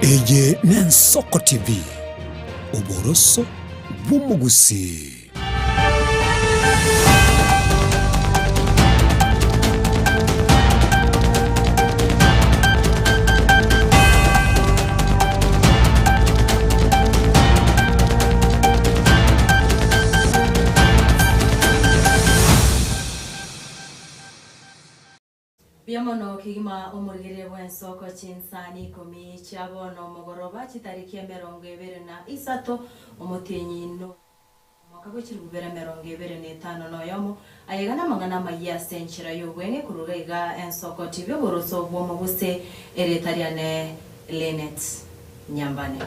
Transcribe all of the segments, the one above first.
Eye n'Ensoko TV, oboroso bw'omogusii. Mbuya mono kegima omorigereria bw'ensoko chinsani ikomi chia bono mogoroba chitariki 23 omotienyi no omwaka bwe chilifu bibere 25 na oyomo, ayega namang'ana amayia ase enchera y'obweng'e korwa iga iga Ensoko TV oboroso bw'omoguse erieta riane Linet Nyambane.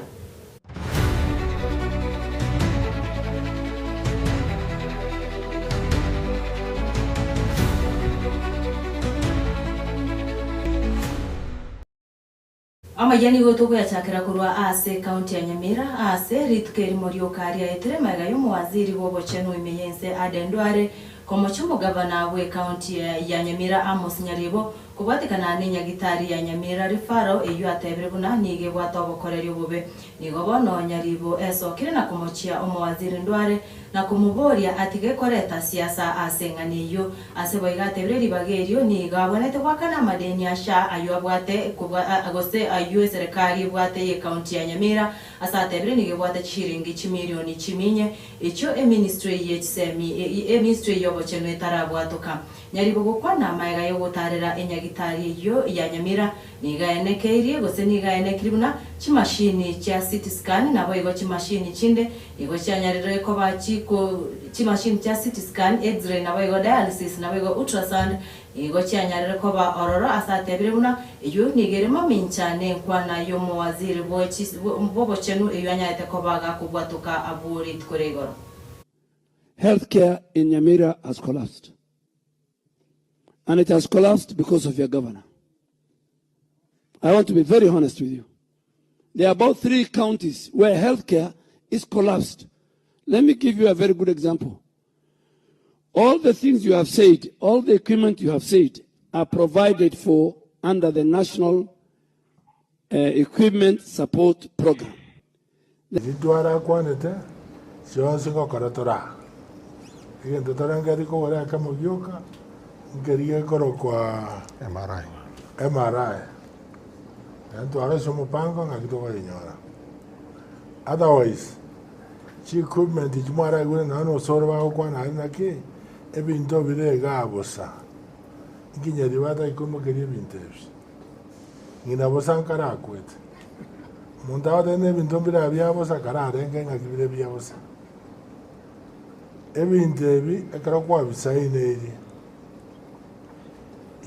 Amayia nigo tokoyachakera korwa ase ekaunti ya Nyamira aase rituko erimo rioka riaetire magega y'omowaziri bw'obochenu ime y'ense Aden Duale komocha omogavana bw'ekaunti ya Nyamira Amos Nyaribo Kobwatekana nenyagitari ya Nyamira Referral eyio atebire buna nigo ebwate obokoreri obobe. Nigo bono Nyaribo esokire na komochia omowaziri Ndware na komoboria atige koreta siasa ase eng'ana eyio. Ase boigo atebire ribaga erio nigo abwenerete goakana amadeni a SHA ayio abwate gose ayio eserekari ebwate y'ecounty ya Nyamira ase atebire nigo ebwate chishiringi chimilioni chiminye echio eministry ye chisemi eministry y'obochenu etarabwatoka. Nyaribo gokwana amaega y'ogotaarera enyagitari eyio ya Nyamira, nigo aenekeirie gose nigo aenekiri buna chimashini chia CT scan naboigo chimashini chinde nigo chianyarire koba chiko chimashini chia CT scan, X-ray naboigo dialysis naboigo ultrasound nigo chianyarire koba ororo ase atebire buna eyio nigo ere mamincha nenkwana y'omowaziri bw'obochenu eyio anyarete koba gakobwatoka abwo rituko ria igoro. Health care in Nyamira has collapsed and it has collapsed because of your governor. I want to be very honest with you. There are about three counties where healthcare is collapsed. Let me give you a very good example. All the things you have said, all the equipment you have said are provided for under the National uh, Equipment Support Program. Riria twarakwanete, chionsi ngokora tore aa. Egento torengeretie kogora ekemo gioka, nkeria gekorokwa MRI. MRI. Naende twarosia omopango ng'aki tokoyenyora. Otherwise, chi equipment echi mwaraigure nonya na osoro bagokwana aria naki, ebinto bire igaa bosa. Inki nyaribo ataikoimokeria ebinto ebi? Ng'ina bosa nkarakwete. Omonto agoteba ng'a ebinto mbire bia bosa kararenge ng'aki bire bia bosa. Ebinto ebi ekero kwabisaineirie,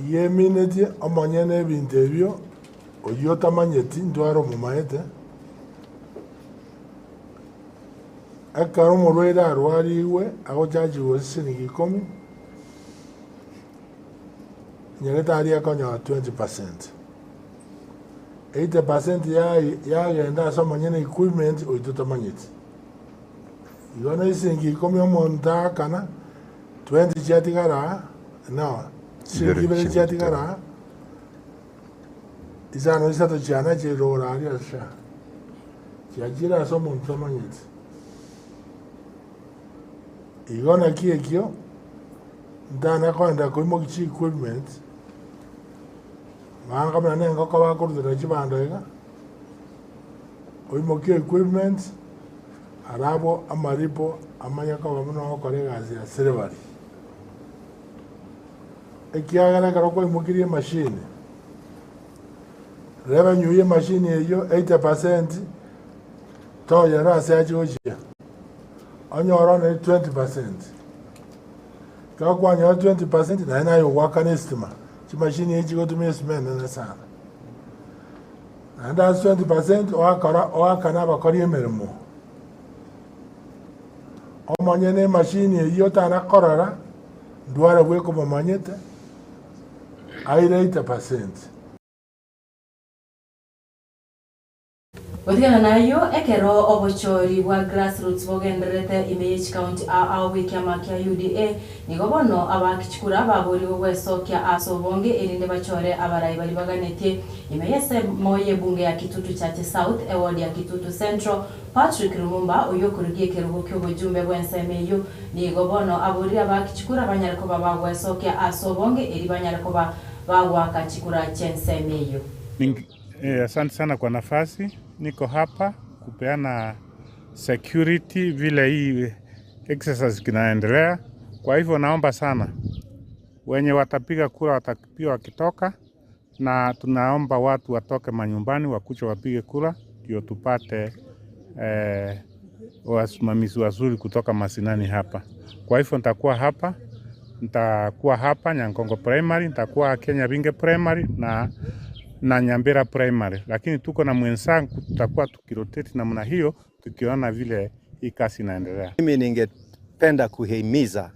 igo eminetie omonyene ebinto ebio oyio otamanyeti ntware omomaete, ekero omorwaire arwarigwe agochachigwa gose siringi ikomi, nyagetari akonyora 20 percent. 80 percent yagenda ase omonyene equipment oyio totamanyeti. Igo na esiringi ikomi omonto aakana, 20 chiatigara aa, no, chiringi ibere chiatigara aa, isano isato chiana chirora aria ase aa, chiachire ase omonto otamanyeti. Igo naki ekio, ntana koenda koimokia chi equipment, banga buna na engoko bakorutera chibando iga, oimokie equipment, arabwo amaripo amanye koba buna ogokora egasi ya slavery. Ekiagera ekero kwaimokirie emachine, revenue ya emachine eyio 80 percent toyerora ase achia gochia, onyore onye 20 percent. Ekero kwanyora 20 percent naende naye ogoakana estima, chimashini echi chigotumia estima enene sana. Naende ase 20 percent oakora oakane abakori emeremo, omonyene emashini eyio otana korora, ndware bweka omomanyete, aire 80 percent. Gotigana nayio, ekero obochori bwa grassroots bogendererete ime ye chikaunti ao ao bw'ekiama kia UDA, nigo bono abaaki chikura baborigwe gwesokia ase obonge erinde bachore abarai baria baganetie. Ime y'esemo y'ebunge ya Kitutu Chache South, eward ya Kitutu Central, Patrick Lumumba, oyio okorigia ekerogo ki'obojumbe bw'ensemo eyio, nigo bono aborire abaaki chikura banyare koba bagwesokia ase obonge eri banyare koba bagoaka chikura chi'ensemo eyio. Asante sana kwa nafasi, niko hapa kupeana security vile hii exercise kinaendelea. Kwa hivyo naomba sana wenye watapiga kura watapiga wakitoka, na tunaomba watu watoke manyumbani wakuja wapige kura ndio tupate wasimamizi wazuri kutoka mashinani hapa. Kwa hivyo nitakuwa hapa Nyangongo Primary, nitakuwa Kenya Binge Primary na Nyambira Primary, lakini tuko na mwenzangu, tutakuwa tukirotate namna hiyo, tukiona vile hii kazi inaendelea. Mimi ningependa kuhimiza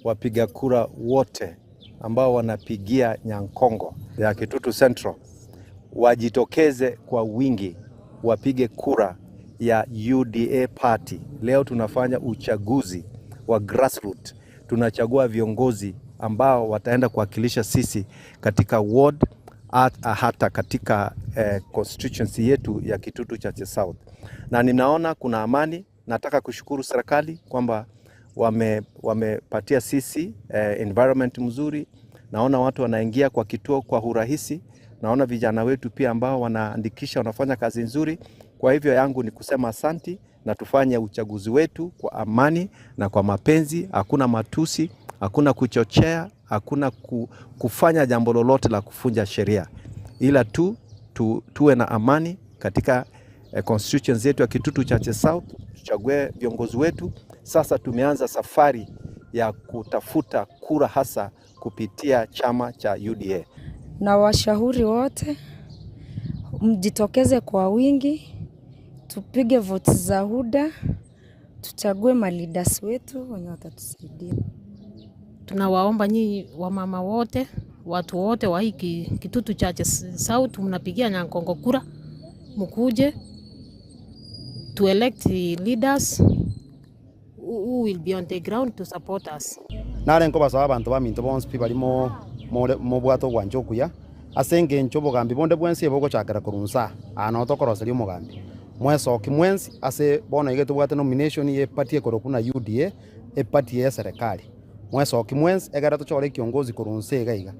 wapiga kura wote ambao wanapigia Nyankongo ya Kitutu Central wajitokeze kwa wingi wapige kura ya UDA party. Leo tunafanya uchaguzi wa grassroots, tunachagua viongozi ambao wataenda kuwakilisha sisi katika ward hata katika constituency yetu ya Kitutu Chache South, na ninaona kuna amani. Nataka kushukuru serikali kwamba wamepatia sisi environment mzuri. Naona watu wanaingia kwa kituo kwa urahisi. Naona vijana wetu pia ambao wanaandikisha wanafanya kazi nzuri. Kwa hivyo yangu ni kusema asanti na tufanye uchaguzi wetu kwa amani na kwa mapenzi. Hakuna matusi, hakuna kuchochea, hakuna kufanya jambo lolote la kuvunja sheria, ila tu tuwe na amani katika constituency yetu ya Kitutu Chache South, tuchague viongozi wetu. Sasa tumeanza safari ya kutafuta kura hasa kupitia chama cha UDA. Na washauri wote mjitokeze kwa wingi, tupige votes za UDA, tuchague maleaders wetu wenye watatusaidia. Tunawaomba nyinyi wamama wote, watu wote wa hii Kitutu Chache South, mnapigia Nyankongo kura, mkuje to elect leaders who will be on the ground to support us. Nare nkobasaba abanto baminto bonsi pi bari more mobwate ogwancha okuya ase eng'encho obogambi bonde bwensi ebogochakera korwa nsa aa noo tokoroseria omogambi mwesoki mwensi ase bono iga tobwate nomination ya eparty ekorokwa na UDA, eparty ya eserekari. Mwesoki mwensi egere tochore kiongozi korwa nse iga iga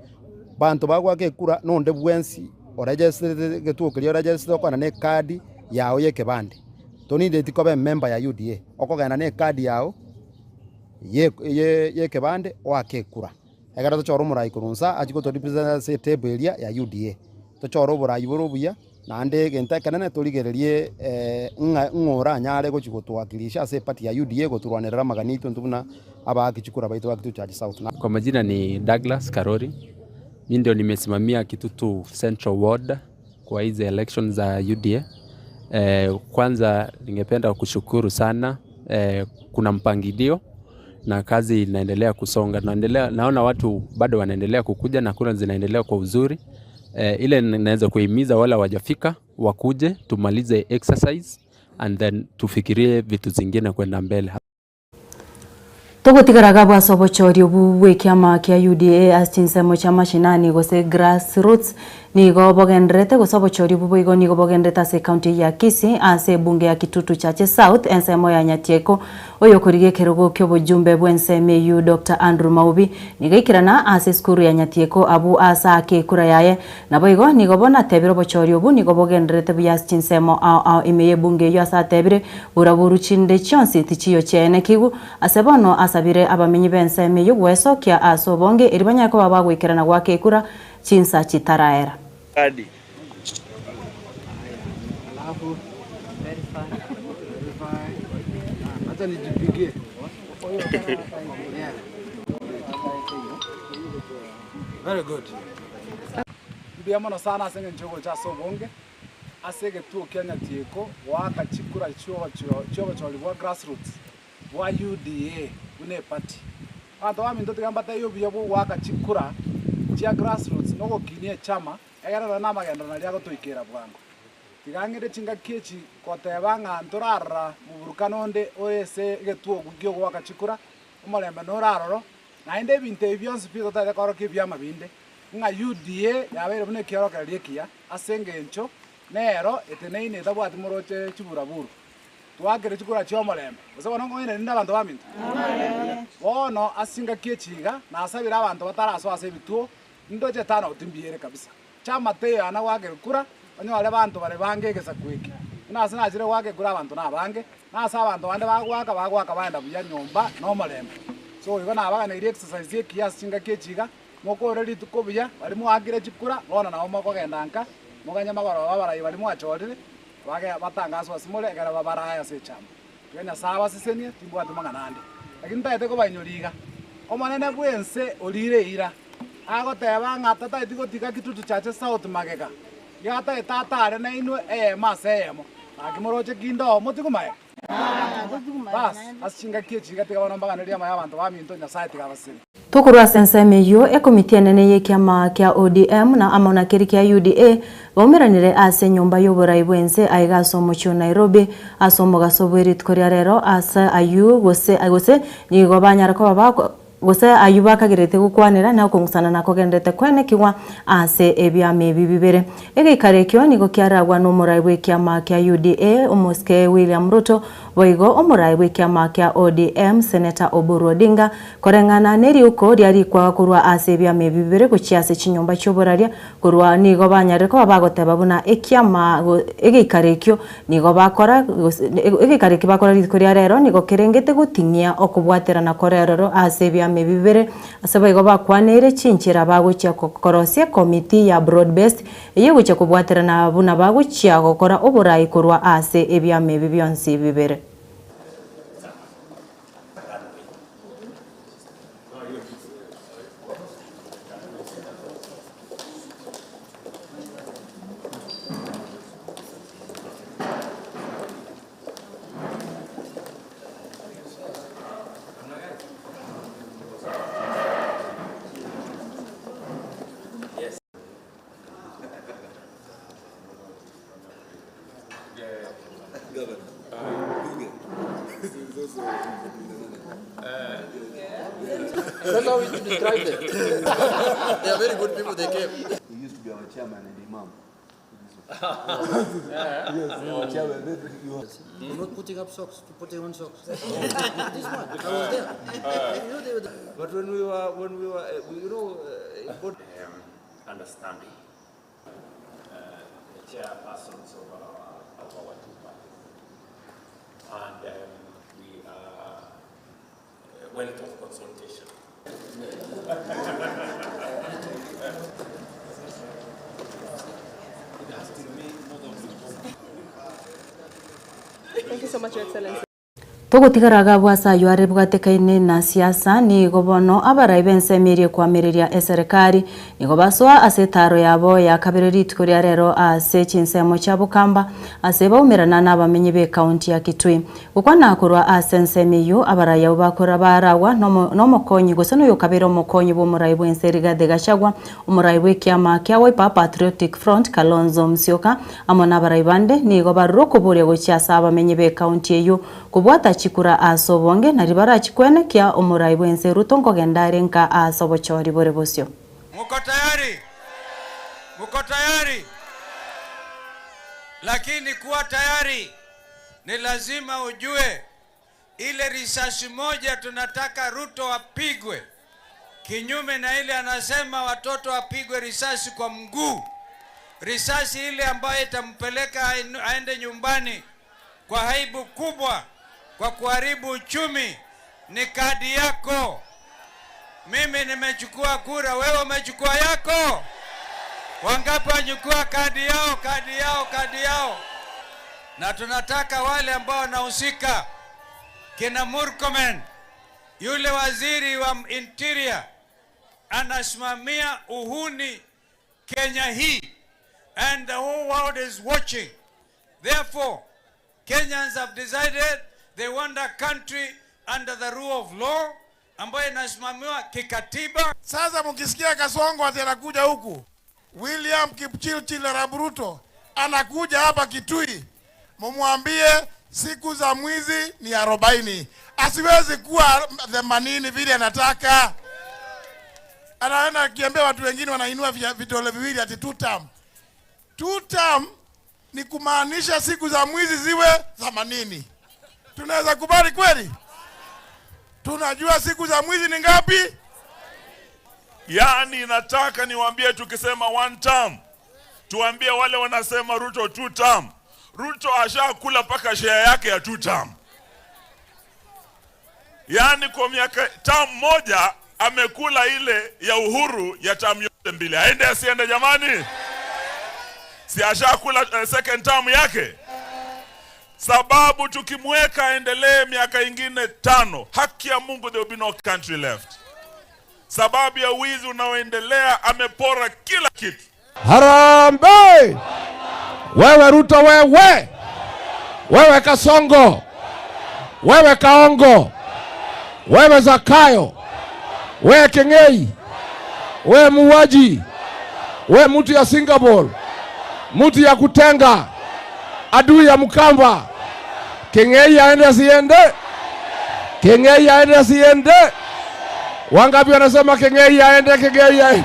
banto bagwaka ekura nonde bwensi oregisterete getuo keria oregisterete okogenda na ekadi yago ya ekebande tonindeti koba emember ya UDA okogenda na ekadi yago ye ekebande oake ekura ekero tochore omorai korwa nsa achie gotorepresent ase etable eria ya UDA tochore oborai bore obuya naende egento ekenene torigererie ng'a ng'o oranyare gochi gotowakilisha ase eparty ya UDA gotorwanerera amagani aito intwe buna abaaki chikura baito ba Kitutu Chache South. Kwa majina ni Douglas Karori. Mi ndio nimesimamia Kitutu Central Ward kwa hizi election za UDA. Kwanza ningependa kushukuru sana. Kuna mpangilio na kazi inaendelea kusonga. Naendelea, naona watu bado wanaendelea kukuja na kura zinaendelea kwa uzuri. Ile naweza kuhimiza wale hawajafika wakuje tumalize exercise and then tufikirie vitu zingine kwenda mbele. Togotigaraga bwase obochori obu bwa ekiama kia UDA ase chinsemo chia mashinani gose grassroots nigo bogenderete gose obochori obu boigo nigo bogenderete ase ekaunti ya Kisii ase ebunge ya Kitutu Chache South ensemo ya Nyatieko oyo okorigia ekerogo kia obojumbe bwa ensemo eywo Dr Andrew Maubi nigo aikerana ase esukuru ya Nyatieko abu ase ake ekura yaye nabo igo nigo bonatebire obochori obu nigo bogenderete buya ase chinsemo ao ao ime ya ebunge eywo ase atebire buraburu chinde chionsi tichiyo chiene kigu ase bono asabire abamenyi ba ensemo eywo gwesokia ase obonge eri banyare koba bagoikerana gwaka ekura chinsa chitaraera. Kadi. Alafu verify. Acha nijipigie. Yeah. Very good. Mbuya mono sana ase eng'encho yogocha ase obonge ase egetuo kia Nyatieko goaka chikura chiobochori bwa grassroots bwa UDA buna eparty. Abanto baminto tiga mbatebie obuya bwa ogoaka chikura chia grassroots na ogokinia echama egere nonye na amagenderero naria agotoikera bwango. Tiga ng'ende chingaki echi goteba ng'a ntorarora moburukano onde ore ase egetuo ki'ogoaka chikura, omorembe nore aroro, naende ebinto ebi bionsi pi totaete koorokia ebiama binde, ng'a UDA yabeire buna ekiorokererio ekiya ase engencho nero eteneine etabwati moroche chiburaburu. Twaakire chikura chi'omorembe, gose bono nkoenda rinde abanto baminto? Bono ase chingaki echi iga nasabire abanto batarasoa ase ebituo, ndoche turnout mbuya ere kabisa. Chama teiyo yana goaka ekura, onyore abanto bare bange egesaku eke. Buna ase nachire goaka ekura abanto nabange, na ase abanto bande bagoaka, bagoaka baenda buya nyomba na omorembe. So igo nabaganeirie exercise ekiya ase chingaki echi iga, mokore rituko buya, baria mwaakire chikura, bono nabo mokogenda nka, moganye magoroba abarai baria mwachorire, bage batangaswe ase more ekero babarae ase echama. Tiga Nyasae abasesenie, timbwati mang'ana ande. Lakini ntagete kobainyoria iga, Omonene bw'ense orire eira, agoteba ng'a tataeti gotiga kitutu chache sauti magega, iga atagete atare nainwe eyemo ase eyemo. Naki moroche ki ndoo motigwe magega? Bas, ase chingaki echi iga tiga bono mbaganerie amaya abanto baminto, Nyasae tiga abasesenie. Tokorwa ase ensemo eyio, ekomiti enene y'ekiama kia ODM na amo na keria kia UDA baumeranire ase enyomba y'oborai bw'ense aiga ase omochie o Nairobi ase omogaso bwe rituko ria rero ase ayio gose gose nigo banyara koba bako gose ayio bakagerete gokwanera na okong'usana na kogenderete kwenekigwa ase ebiama ebi bibere. Egeikaro ekio nigo kiaragwa nomorai bw'ekiama kia UDA omosike William Ruto Boigo omoraai bw'ekiama kia ODM, Senator Oburu Odinga, koreng'ana neriuko riarikwa korwa ase ebiama ebi bibere gochia ase chinyomba chi'oboraria korwa nigo banyarire koba bagoteba buna ekiama egeikaro ekio nigo bakora egeikaro ekio bakora rituko ria rero nigo kerengete goting'ia okobwaterana kore ororo ase ebiama ebi bibere ase boigo bakwaneire chinchera bagochia korosia ekomiti ya broad based Eyio egochia kobwaterana buna bagochia gokora oborai korwa ase ebiama ebi bionsi bibere. That's how we used to describe them. They are very good people, they came. He used to be our chairman and imam. Yes, our chairman. We're not putting up socks, to putting on socks. This one, I was there. You know, they were the But when we were, when we were, we, you know, got understanding the chairpersons of our, of our two parties. And we are wealth of consultation. Thank you so much, Your Excellency. Togotigara agabwo ase ayio are bwatekaine na siasa, nigo bono abarai b'ensemo eria ekoamereria eserekari nigo basoa ase etaaro yabo ya kabere rituko ria rero ase chinsemo chia Bokamba ase baumerana nabamenyi b'ecounty ya Kitui. Gokwana korwa ase ensemo eyio abarai abwo bakora baragwa nomokonyi gose noyokabere omokonyi bw'omorai bw'ense Rigathi Gachagua, omorai bw'ekiama kia Wiper Patriotic Front Kalonzo Musyoka Amo nabarai bande nigo barure okoboria gochia ase abamenyi b'ekaunti eyio kobwata chikura ase obonge, na ribarachikwane kia omorai bw'ense Ruto nkogenda are nka aase obochori bore bosio. Muko tayari? Muko tayari? Lakini kuwa tayari ni lazima ujue ile risasi moja tunataka Ruto apigwe, kinyume na ile anasema watoto wapigwe risasi kwa mguu, risasi ile ambayo itampeleka aende nyumbani kwa aibu kubwa, kwa kuharibu uchumi, ni kadi yako. Mimi nimechukua kura, wewe umechukua yako. Wangapi wachukua kadi yao, kadi yao, kadi yao? Na tunataka wale ambao wanahusika, kina Murkomen, yule waziri wa interior anasimamia uhuni Kenya hii, and the whole world is watching. Therefore, Kenyans have decided they want a country under the rule of law ambayo inasimamiwa kikatiba. Sasa mkisikia Kasongo ati anakuja huku, William Kipchirchir Arap Ruto anakuja hapa Kitui, mumwambie siku za mwizi ni arobaini, asiwezi kuwa themanini vile anataka. Anaenda akiambia watu wengine wanainua vidole viwili ati two term. Two term ni kumaanisha siku za mwizi ziwe themanini. Tunaweza kubali kweli? Tunajua siku za mwizi ni ngapi? Yaani nataka niwaambie, tukisema one term, tuambie wale wanasema Ruto two term. Ruto ashakula mpaka share yake ya two term. Yaani kwa miaka term moja amekula ile ya Uhuru ya term yote mbili. Aende asiende jamani? Si ashakula second term yake? Sababu tukimweka aendelee miaka ingine tano, haki ya Mungu, there will be no country left. Sababu ya wizi unaoendelea, amepora kila kitu. Harambee! Wewe Ruto, wewe wewe Kasongo, wewe Kaongo, wewe Zakayo, wewe Keng'ei, wewe muuaji, wewe mtu ya Singapore, mtu ya kutenga, adui ya Mkamba. Keng'ei aende asiende? Keng'ei aende asiende? Wangapi wanasema Keng'ei aende? Keng'ei aende?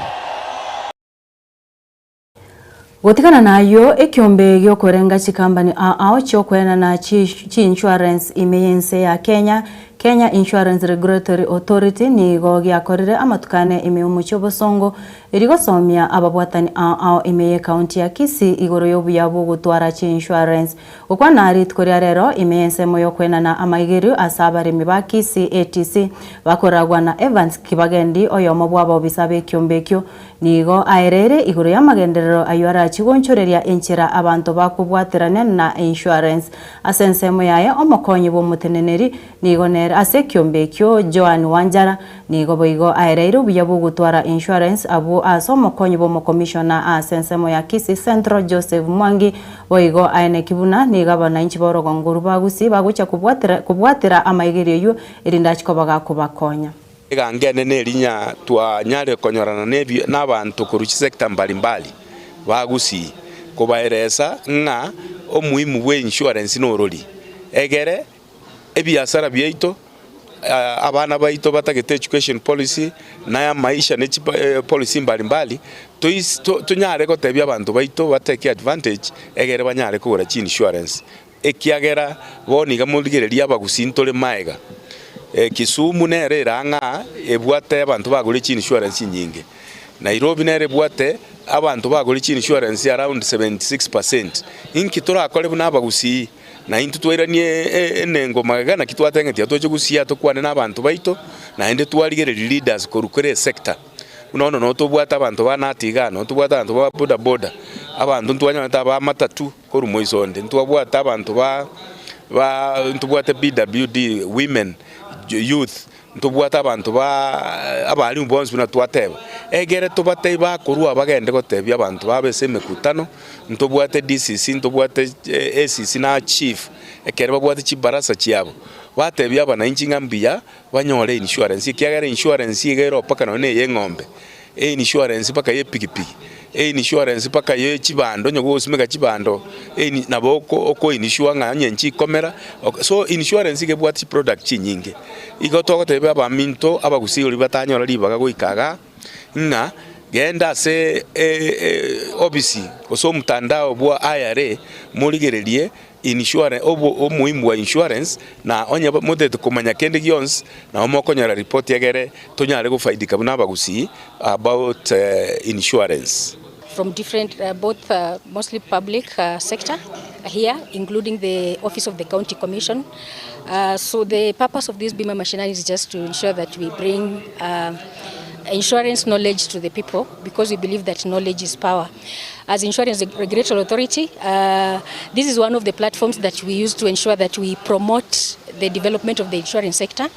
Gotigana nayio, ekiombe giokorenga chikambani ao ao chiokoenana chi-insurance ime y'ense ya Kenya, Kenya Insurance Regulatory Authority nigo giakorire amatukane ime y'omochie obosongo erio gosomia ababwatani ao ao ime y'ecounty ya Kisii igoro y'obuya bw'ogotwara chi-insurance. Gokwana rituko ria rero ime y'ensemo y'okoenana amaigerio ase abaremi ba Kisii ATC bakoragwa na Evans Kibagendi oyomo bw'abaobisa b'ekiombe ekio Nigo aereire igoro y'amagenderero ayio arachie gonchoreria enchera abanto bakobwaterania na insurance. Ase ensemo yaye omokonyi bw'omoteneneri nigo nere ase ekiombe ekio Joan Wanjara nigo boigo aereire obuya bw'ogotwara insurance abwo ase omokonyi bw'omokomishona ase ensemo ya Kisii Central Joseph Mwangi boigo aeneki buna nigo abanainchi b'orogongo orwo ba Gusii bagochia kobwatera kobwatera amaigerio ayio erinde achie koba gakobakonya. Egango enene erinya twanyare konyorana nabanto korwa chisector mbalimbali ba Gusii kobaeresa ng'a omuhimu bwe insurance norori egere ebiasara biaito abana baito batagete education policy na amaisha ne chipolicy mbalimbali tonyare gotebia abanto baito batake advantage egere banyare kogora chiinsurance Ekiagera bono iga morigererie abagusii ntore maega. Kisumu nere ere ang'a ebwate abanto bagore chiinsurance chinyinge. Nairobi nere ebwate abanto bagore chiinsurance around 76 percent. Inki torakore buna abagusii? Na intwe twairanie enengo magega naki twateng'etia toche gusii aa tokwane na abanto baito naende twarigereria leaders korwa kera esector. Buna bono noo tobwate abanto ba nati igaa, noo tobwate abanto ba boda boda, abanto ntwanyorete aba matatu korwa moiso onde, ntwabwate abanto ba ba ntobwate PWD, women, youth, ntobwate abanto ba abalimu bonsi buna twateba. Egere tobatebie bakorwa bagende gotebia abanto babo ase emekutano, ntobwate DCC, ntobwate ACC na chief, ekero babwate chibarasa chiabo, batebia abananchi ng'a mbuya banyore insurance, ekiagera insurance iga ero mpaka nonye na ey'eng'ombe, einsurance mpaka ya epikipiki, einsurance mpaka ye chibando onye gogosimeka chibando eini nabo oko okoinsure ng'a onye nchikomera, so insurance iga ebwate chiproduct chinyinge. Igo togotebia abaminto abagusii oria batanyora ribaga goika igaa, ng'a genda ase ofisi gose omotandao bwa IRA morigererie Insurance, obomuhimu bwa insurance, na onye motete komanya kende gionsi, nabo mokonyora report egere tonyare gofaidika buna abagusii about insurance. From different both mostly public sector here including the office of the county commission so the purpose of this bima mashinani is just to ensure that we bring insurance knowledge to the people because we believe that knowledge is power. As Insurance Regulatory Authority, uh, this is one of the platforms that we use to ensure that we promote the development of the insurance sector.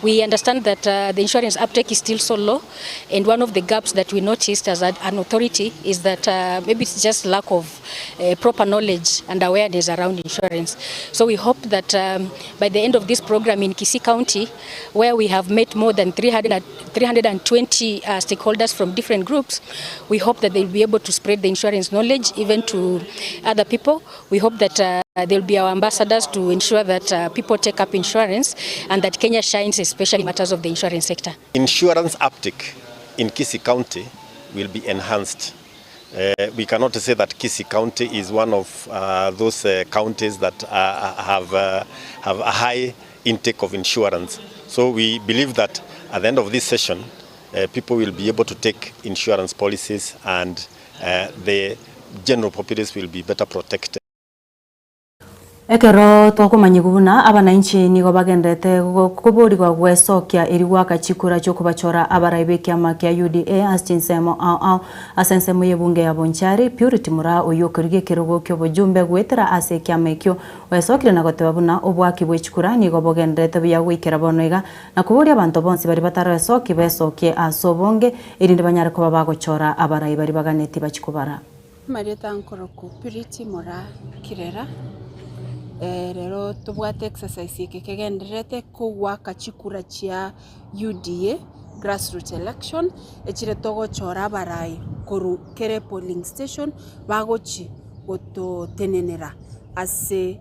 We understand that uh, the insurance uptake is still so low, and one of the gaps that we noticed as an authority is that uh, maybe it's just lack of uh, proper knowledge and awareness around insurance. So we hope that um, by the end of this program in Kisii County, where we have met more than 300, 320 uh, stakeholders from different groups, we hope that they'll be able to spread the insurance insurance knowledge even to other people. We hope that they'll be our ambassadors to ensure that people take up insurance and that Kenya shines especially in matters of the insurance sector. Insurance uptake in Kisii County will be enhanced. Uh, we cannot say that Kisii County is one of uh, those uh, counties that uh, have, uh, have a high intake of insurance. So we believe that at the end of this session, uh, people will be able to take insurance policies and uh, the general populace will be better protected. Ekero twakomanyigwa buna abanainchi nigo bagenderete koborigwa gwesokia erio goaka chikura chi'okobachora abarai b'ekiama kia UDA ase chinsemo ao ao. Ase ensemo y'ebunge ya Bonchari, Purity Muraa oyio okorigia ekerogo ki'obojumbe goetera ase ekiama ekio oesokire na goteba buna oboaki bwe chikura nigo bogendererete buya goikera bono iga na koboria abanto bonsi baria bataresoki besokie ase obonge erinde banyare koba bagochora abarai baria baganetie bachie kobara. Amarieta nkorokwa Purity Moraa Kirera, rero tobwate exercise eke kegendererete kogwaka chikura chia UDA grassroots election, echire togochora abarai korwa kera epolling station bagochi gototenenera ase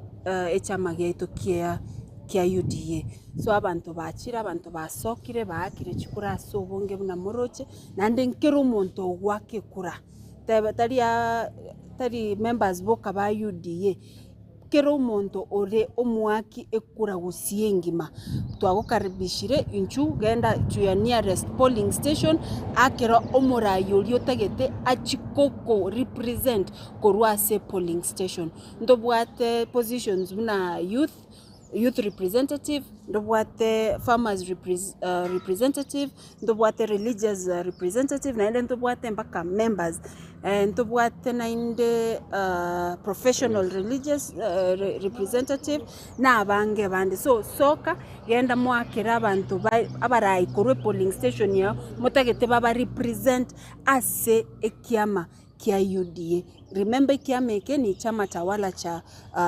echama giaito kia kia UDA. So abanto bachire, abanto basokire, baakire chikura ase obonge buna moroche, naende nkera omonto ogoaka ekura. Teba tari aa tari members boka ba UDA, kera omonto ore omoaki ekura gusii engima, twagokaribishire inchu genda to your nearest polling station, akero omorai oria otagete achie koko represent korwa ase polling station. Ntobwate positions buna youth. youth representative, ntobwate farmers representative, ntobwate religious representative, naende ntobwate mpaka members, ntobwate naende professional religious representative, na abange bande. So soka genda moakere abanto ba abarai korwa epolling station yao, motagete baba represent ase ekiama. kia UDA. Remember ekiama eke ni chama tawala cha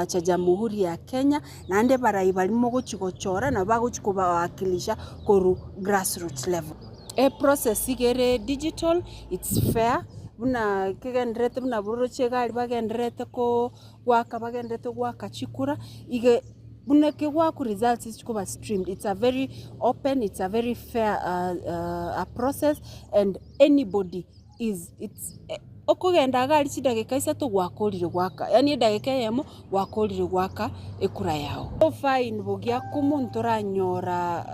cha jamuhuri ya Kenya, naende barai baria mogochi gochora nabo bagochi kobawakilisha korwa grassroots level. Eprocess iga ere digital, it's fair, buna kegendererete buna boroche egari bagendererete ko goaka bagendererete goaka chikura, iga buna kegoakwa results chikoba streamed, it's a very open, it's a very fair a process and anybody is it's okogenda iga aria chidageka isato gwakorire goaka, yaani edageka eyemo gwakorire goaka ekura yago. So far in Bogiakumu ntoranyora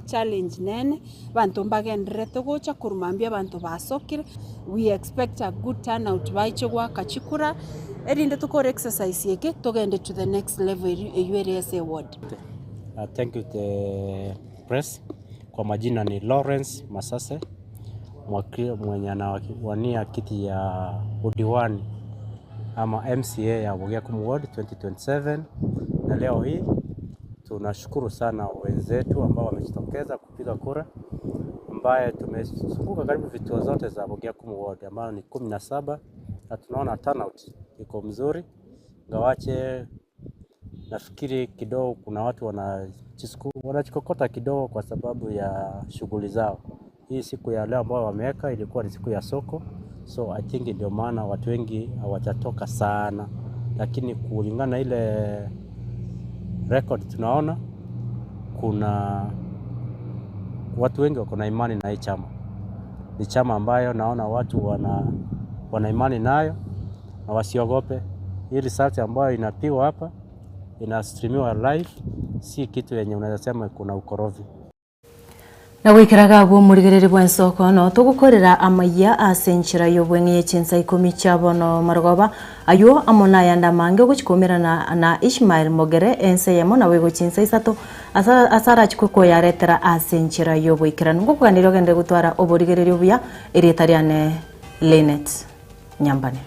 challenge nene, abanto mbagendererete gocha korwa mambia abanto basokire, we expect a good turnout baiche goaka chikura, erinde tokore exercise eke togende to the next level eywo ere ase eward. Thank you the press. Kwa majina ni Lawrence Masase. mwenye anawania kiti ya udiwani ama MCA ya Bogiakumu Ward 2027 na leo hii tunashukuru sana wenzetu ambao wamejitokeza kupiga kura, ambaye tumezunguka karibu vituo zote za Bogiakumu Ward ambayo ni 17 na tunaona turnout iko mzuri, ingawache nafikiri kidogo kuna watu wanajikokota kidogo kwa sababu ya shughuli zao. Hii siku ya leo ambayo wameweka ilikuwa ni siku ya soko, so I think ndio maana watu wengi hawajatoka sana, lakini kulingana na ile record tunaona kuna watu wengi wako na imani na hii chama. Ni chama ambayo naona watu wana, wana imani nayo na wasiogope. Hii result ambayo inapigwa hapa inastreamiwa live, si kitu yenye unaweza sema kuna ukorofi. Na goikeraga abwo omorigereria bw'ensoko no togokorera amayia ase enchera y'obweng'e ye chinsa ikomi chia bono marogoba, aywo amo nayande amange ogochia koumerana na Ishmael Mogere ense eyemo naboigo chinsa isato ase ase arachie koyaretera ase enchera y'oboikeranu. Ngokoganeria ogenderere gotwara oborigereria obuya, erieta riane Linet Nyambane.